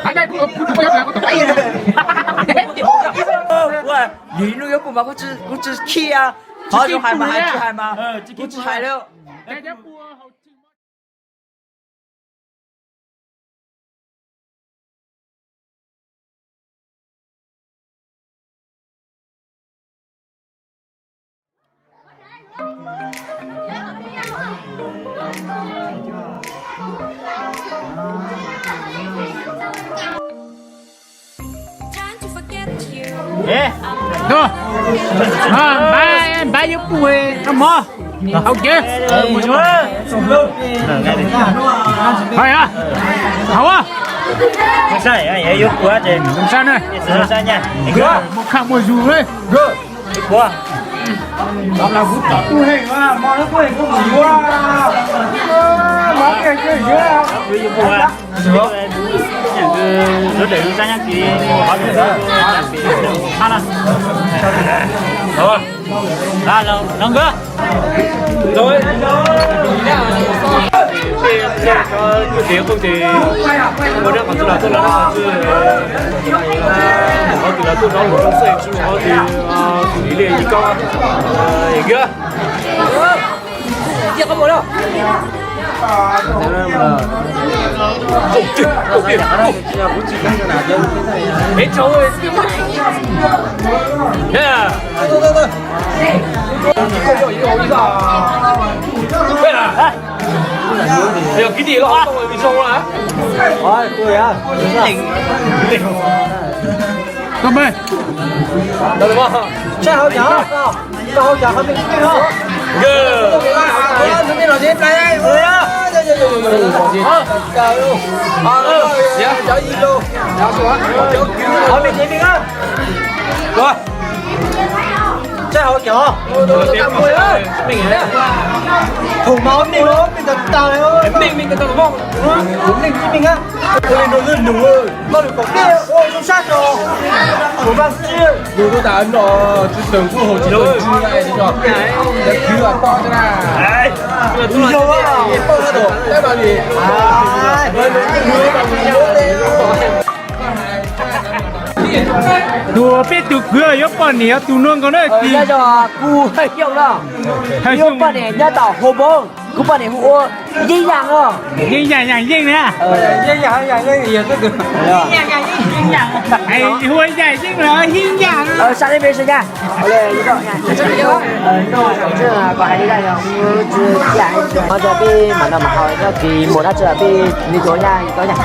Yog ib hnub yuav pum mas kuv tsis khi, qhov zoo hais mas hais tsis hais mas kuv tsis hais li. Npab yuav pum mov hauv kev. Hauv, hauv, mus kham mus zus li. Ua rau qhov twg los tuaj los, qhov twg los tuaj rau hauv lub xwb, tsis ua qhov twg, tus li li ib koj. Yog kwv tij los tau zoo na. Koj me, tsaib hauv cas, tsaib hauv cas qhov me, qhov me tsev me na. Tsaib hauv cov, thaum mas ob neeg los ob neeg tag tag li, ob neeg tsis meej a, ua li nrog lwm nus, koj lwm kom peb ua zoo sab tso, kuv vaj sib lus tuaj tas no, tsis teem kuj haus tsis teem tsw, cov kwv los poj na, yog poj na tus tab mas li, tus peb tus kwv yuav poj niam tus no nkaus na. Kuv Hawj Xyooj no, yuav poj niam nyob tom Hoo Moos, kuv poj niam hu ua Yeej Yam no. Yeej Yam, Yam Yeej na. Hu ua Yam Yeej los Yeej Yam. Sab teb me sab nyaj. Noj tso peb mam no mam haus nyob kis mus dab tsi peb li tuav nyaj ko nyaj.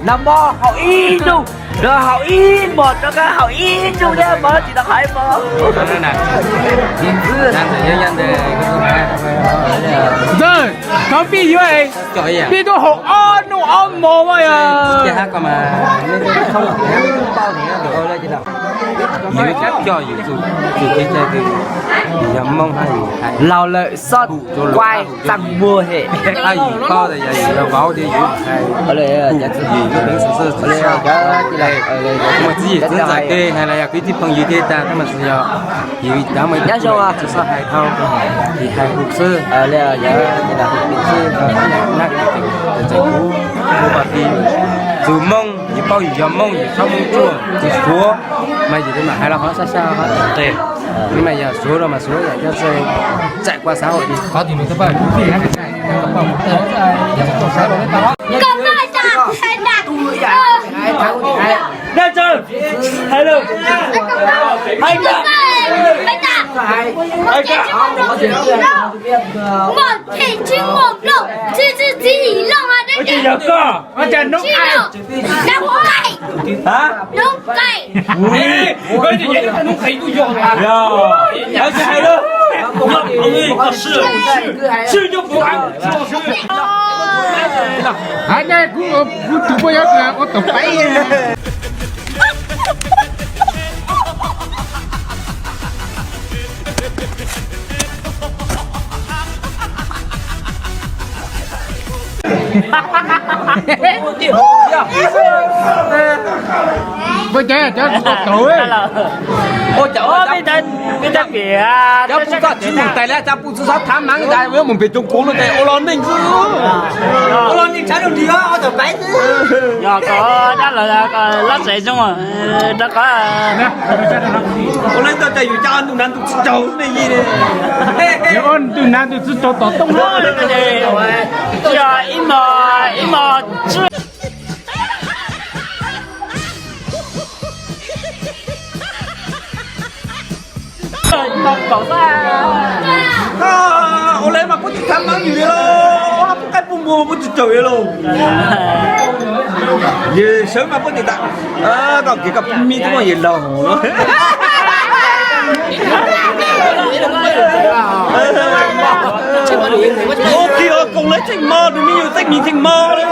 Nag hmo haus ib ntus, haus ib hmos rov qab haus ib ntus thiab mog, tsis tau haus ib hmos. Ntxawg, koj pib yuav, pib tuaj haus ob hnub ob hmos mas yog. Laug lawm xob quaj txaj muag hem. Txij txij phooj ywg thiab tas tab mas yog yus cov me tub tsis txhob hais dhau, yus hais hu xwb. Txawm kuv, kuv pom tias tus Hmoob yus paub yus yog Hmoob yus txhob Hmoob tsuaj, tus Suav mas yus mam hais los qhov sab sab qhov tes, mas yog Suav no mas Suav yam coj txawj txaim kua xav hauv li. Yog koj, koj cas noob qai. Noob qai. Ua li, koj ces yog noob qai kuj yog. Yog, yog hais lawm, koj swm, swm coj puav. Hais ne, kuv, kuv tus poj yog ua tom paib. Ua cas cov tsis tau tau, ua cas cov pub txoj tsis mus tais lawm, cov pub txoj thav meej tas yuav mus pem Tooj Koom no ces ua los neej xwb. Ua los neej tshav ntuj nti ob tau pais xwb. Yog ko dab laug lab tsev zoo rov qab. Ua li ntawd ces yus cab ntuj nab ntuj txiv caug ne yig. Ntuj nab ntuj txiv caug tom tooj na. Yog ib mos, ib mos tswb. Ua li mas puab tsis thav meej yus li lauj, puab qaib puab npua mas puab tsis caum li lauj. Yog sawv mas puab tsis tas, koj kev koj pub mib tub muaj yim laug no. Ua kiag ua koom lawv tseem mog, nws me nyuam teeb meem tseem mog li.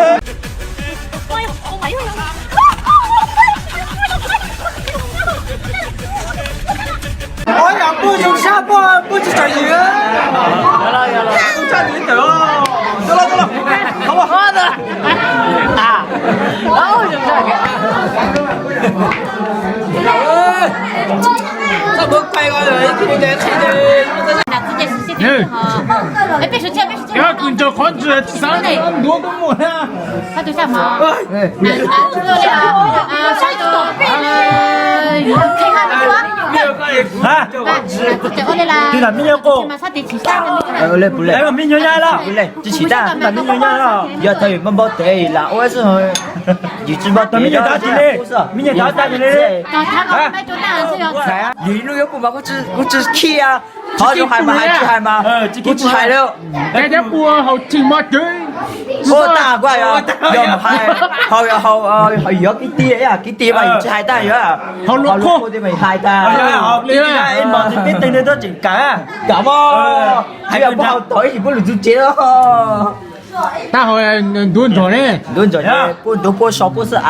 Ua yog puab zoo sab puab puab tsis tau yus. Kws ntsaws qhov ntswg tsis xav ntuav koj mus na. Twb tas me nyuam qo. Me nyuam nyab los tsis tsis tas, tas me nyuam nyab los yog tau yus npau npau tes lam ua xwb. Yus tsis npau tes me nyuam tas tis li, me nyuam tas tas tis li. Yus lub yuav pum mas kuv tsis khi. Qhov zoo hais mas hais tsis hais mas kuv tsis hais li. Ua haus tsis mov cwv. Ua tag kuj yog hais, haus yog haus, yog kib tiag, kib tiag mas yus tsis hais tag, yog haus luaj tiag mas yus hais tag. Peb teg ne tuaj tseem kawm, kawm mog. Hais yog puab haus tom ib yim puab lwm txuj tsev os. Tab hau ntuav ntsog ne, ntuav ntsog ne, puab ntuav puab so puab xwb as.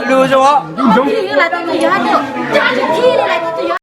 Lwm zoo os.